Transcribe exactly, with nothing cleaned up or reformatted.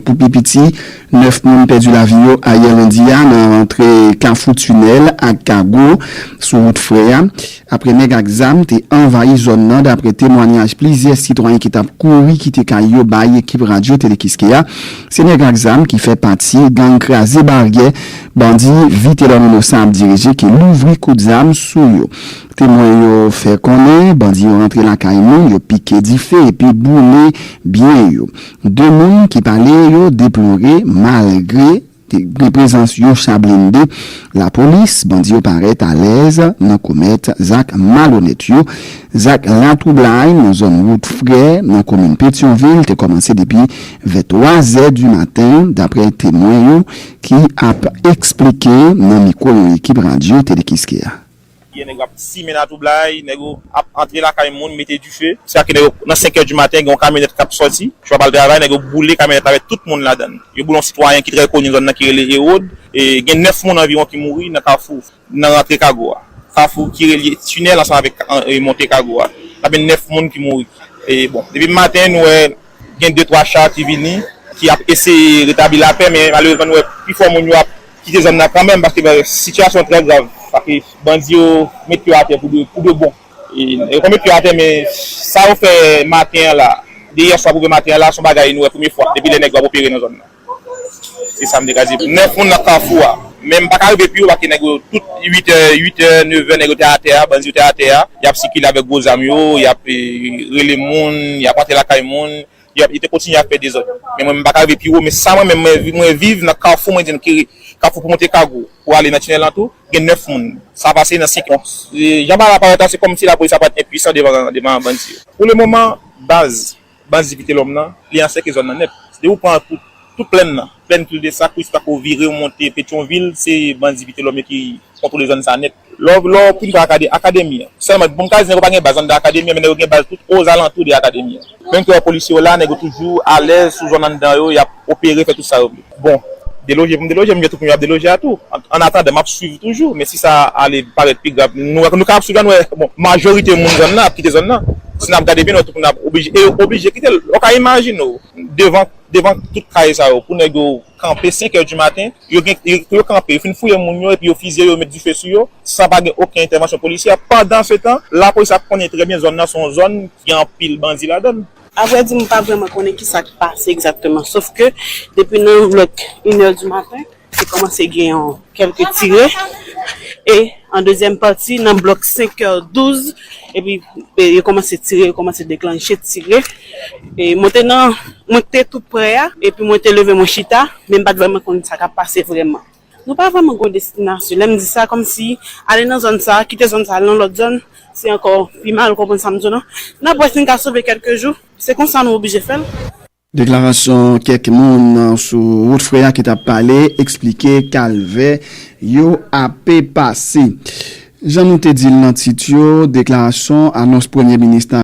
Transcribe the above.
Pou pi piti, nèf moun pèdi lavi yo ayè lendi a nan rantre Kafou Tinèl ak Kago sou wout Frè a, apre nèg ak zam te anvayi zòn nan, dapre temwanyaj plizyè sitwayen ki t ap kouri kite kay yo bay ekip radyo Tele Kiskeya. Se nèg ak zam ki fè pati gang Kraze Baryè, bandi Vitelòm Inosan ap dirije, ki louvri kout zam sou yo. Temwen yo fè konnen bandi yo rantre lakay moun, yo pike dife epi boule byen yo. De moun ki pale yo deplore, malgre te gen prezans yon cha blende lapolis, bandi yo parèt alèz nan komèt zak malonèt yo. Zak latwoublay nan zòn wout Frè nan komin Petyonvil te kòmanse depi vè twa zè di maten, dapre temwen yo ki ap eksplike nan mikwo yon ekip radyo Tele Kiskeya. Gen nèg ap simen latwoublay, nèg yo ap antre lakay moun, mete dife. Se sa ke nèg yo, nan senk è di maten, gen yon kamyonèt k ap sòti, yo ap al travay, nèg yo boule kamyonèt la avèk tout moun ladan l. Yo boule yon sitwayen ki trè koni zòn nan ki rele Ewod. E gen nèf moun anviwon ki mouri nan Kafou, nan rantre Kago a. Kafou ki relye Tinèl ansanm avèk, e, monte Kago a. Sa gen nèf moun ki mouri. E bon, depi maten, nou wè gen de twa cha ki vini, ki ap eseye retabli lapè, men malerezman, nou wè pifò moun yo ap kite zòn nan kanmenm, paske, ben, sitiyasyon an trè grav. Paske bandi yo met pye atè pou de, pou de bon. E, yo konn met pye atè, men sa yo fè maten an la, de yè swa pou rive maten an la, se yon bagay nou wè premye fwa, depi lè nèg yo ap opere nan zòn nan. Se sa m te ka di. Nèf moun nan Kafou a. Men m pa ka rive pi wo, paske nèg yo tout uit è, uit è, nèf è, nèg yo te atè a, bandi yo te atè a. Y ap sikile avèk gwo zam yo, y ap, e, rele moun, y ap antre lakay moun, y ap, yo te kontinye ap fè dezòd. Men mwen, m pa ka rive pi wo, men sa mwen menm, mwen, mwen viv nan Kafou, mwen di n ki Kafou pou monte Kago, pou ale nan Tinèl lan tou, gen nèf moun. Sa pase nan senk moun. E, jan bagay la parèt la, se kòmsi lapolis la parèt enpwisan devan, devan bandi yo. Pou le moman, baz, bandi Vitelòm nan, li ansèke zòn nan nèt. Depi w pran tout, tout plèn nan, plèn Kil de Sak, pou jis pa ko vire, w monte Petyonvil, se bandi Vitelòm yo ki kontwole zòn sa nèt. Lè w, lè w fin pran akade-, akademi an, sèlman, bon, m ka di nèg yo pa gen baz anndan akademi an, men nèg yo gen baz tout ozalantou de akademi an. Menm ke wè polisye yo la, nèg yo toujou alèz sou zòn anndan yo, y ap opere, fè tout sa yo vle. Bon, deloje pou m deloje, m gen tout moun yo ap deloje a tou. An, an atandan, m ap swiv toujou, men si sa ale parèt pi grav, nou, nou ka ap swiv la, nou wè, bon, majorite moun zòn nan ap kite zòn nan. Si n ap gade byen, nou wè tout moun ap oblije, e yo oblije kite l. Ou ka imajine w, devan, devan tout kay sa yo, pou nèg yo kanpe senk è di maten, yo gen, yo, yo kanpe, yo fin fouye moun yo, epi yo fizye yo, met dife sou yo, san pa gen okenn entèvansyon polisyè. Pandansetan, lapolis la konnen trè byen zòn nan se yon zòn ki gen anpil bandi ladan l. Avrèdi, m pa vrèman konnen kisa k pase egzakteman. Sof ke depi nan blòk inè di maten, te kòmanse gen yon kèlke tire. E an dezyèm pati, nan blòk senk è douz, epi, e, yo kòmanse tire, yo kòmanse deklanche tire. E mwen te nan, mwen te tou prè a, epi mwen te leve mwen chita, men m pa t vrèman konn sa k ap pase vrèman. Nou pa vrèman gon destinasyon. Lè m di sa, kòmsi ale nan zòn sa, kite zòn sa, ale nan lòt zòn, se ankò pi mal, ou konprann sa m di w lan? N ap wè si n ka sove kèlke jou. Se konsa nou oblije fè l. Deklarasyon kèk moun sou wout Frè a ki t ap pale, eksplike kalvè yo ape pase. Jan nou te di l nan tit yo, deklarasyon, anons Premye Minis